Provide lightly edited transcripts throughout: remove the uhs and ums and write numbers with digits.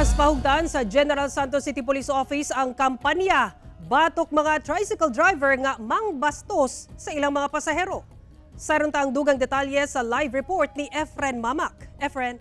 Mas pahugdan sa General Santos City Police Office ang kampanya batok mga tricycle driver nga mangbastos sa ilang mga pasahero. Saron ta ang dugang detalye sa live report ni Efren Mamak. Efren.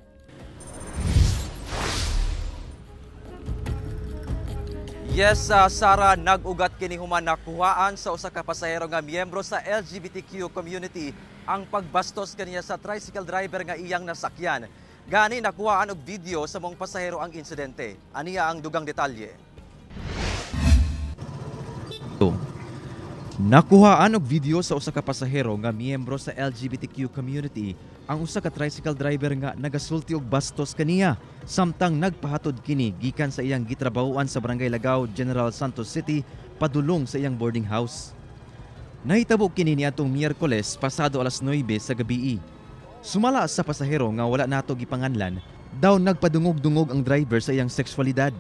Yes, Sara, nag-ugat kini human nakuhaan sa usa ka pasahero nga miyembro sa LGBTQ community ang pagbastos kaniya sa tricycle driver nga iyang nasakyan. Gani nakuhaan og video sa mong pasahero ang insidente. Aniya ang dugang detalye. Nakuhaan og video sa usa ka pasahero nga miyembro sa LGBTQ community ang usa ka tricycle driver nga nagasulti og bastos kaniya samtang nagpahatod kini gikan sa iyang gitrabahoan sa Barangay Lagao, General Santos City padulong sa iyang boarding house. Nahitabo kini niadtong Miyerkules pasado alas 9 sa gabii. Sumala sa pasahero nga wala nato gipanganlan, daw nagpadungog-dungog ang driver sa iyang sexualidad.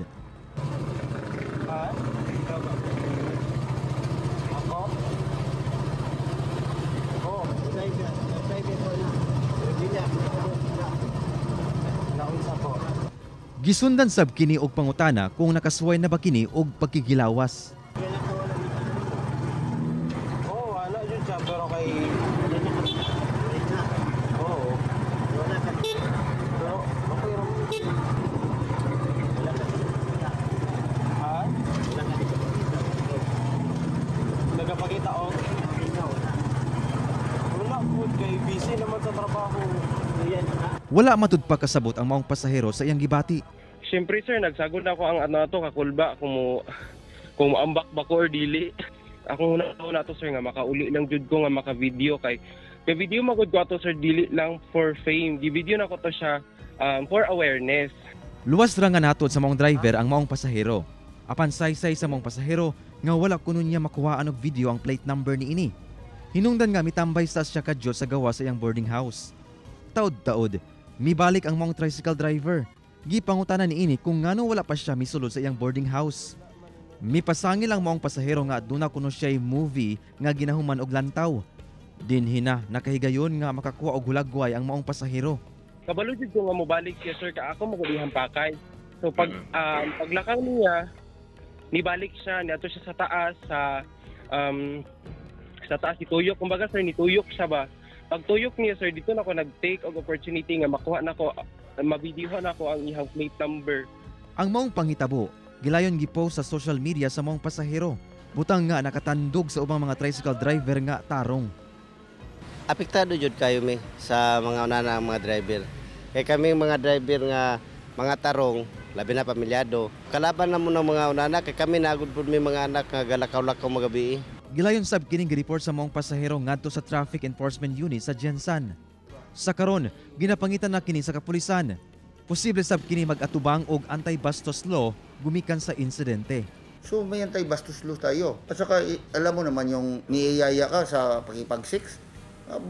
Gisundan sab kini og pangutana kung nakasuway na ba kini og pagkigilawas. Oo, wala yun siya, pero kay... Oo. Pero, okay ra mo. Ha? Nagapakita og? Wala po, kay busy naman sa trabaho. Wala matud pa kasabot ang maong pasahero sa iyang gibati. Siyempre sir, nagsagod na ako ang ano to kakulba kung moambak ba ko or dili. Ako na to sir nga makauli lang jud ko nga maka-video kay video magud ko ato sir, dili lang for fame. Gi-video na ko to siya for awareness. Luwas ra nga natod sa maong driver ang maong pasahero. Apan saysay sa maong pasahero nga wala kuno niya makuhaan og video ang plate number niini. Hinungdan nga mitambay sa siya kadyo sa gawa sa iyang boarding house. Taod-taod, mibalik ang maong tricycle driver. Gipangutana niini kung ngano wala pa siya misulod sa iyang boarding house. Mipasangil ang maong pasahero nga aduna kuno siya'y movie nga ginahuman og lantaw. Dinhi na nakahigayon nga makakuha og hulagway ang maong pasahero. Kabalo jud ko nga mobalik siya sir, ka ako magulihang pakay. So pag paglakaw niya, nibalik siya, niadto siya sa taas sa taas nituyok, kumbaga sir nituyok siya ba. Pagtuyok niya sir, dito na ako nag-take og opportunity nga makuha nako, mabidyohan nako ang iyang plate number. Ang maong panghitabo, gilayon gipost sa social media sa maong pasahero. Butang nga nakatandog sa ubang mga tricycle driver nga tarong. Apektado jud kayo mi sa mga unana mga driver. Kay kami mga driver nga mga tarong, labi na pamilyado. Kalaban na mo ng mga unana kay kami nagud pud mi mga anak nga galakaw-lakaw magabi. Gilayon sab kining gireport sa maong pasahero ngadto sa Traffic Enforcement Unit sa Gensan. Sa karon, ginapangitan na kini sa kapulisan. Posible sab kini mag-atubang og anti-bastos law gumikan sa insidente. So may anti-bastos law tayo. At saka alam mo naman yung niyayaya ka sa pakipag-sex,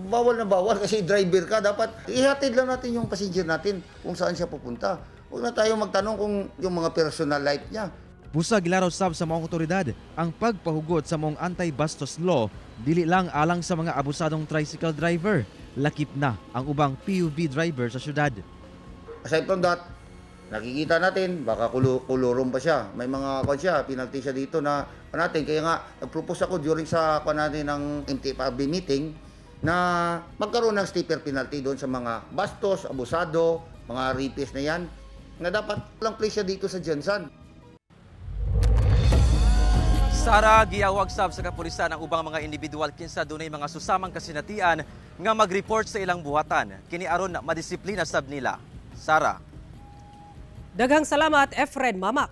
bawal na bawal kasi driver ka. Dapat ihatid lang natin yung passenger natin kung saan siya pupunta. Huwag na tayo magtanong kung yung mga personal life niya. Busa gilaraw sab sa maong otoridad ang pagpahugot sa maong anti-bastos law dili lang alang sa mga abusadong tricycle driver, lakip na ang ubang PUV driver sa syudad. Aside from that, nakikita natin baka kulurum pa siya. May mga kwan siya, penalty siya dito na natin. Kaya nga nag-propose ako during sa kwan natin ng MTFRB meeting na magkaroon ng stiffer penalty doon sa mga bastos, abusado, mga rapist na yan, na dapat lang place siya dito sa Gensan. Sara, giyawag sab sa kapulisan ang ubang mga individual kinsa dunay mga susamang kasinatian nga mag-report sa ilang buhatan. Kini aron madisiplina sab nila. Sara. Daghang salamat, Efren Mamak.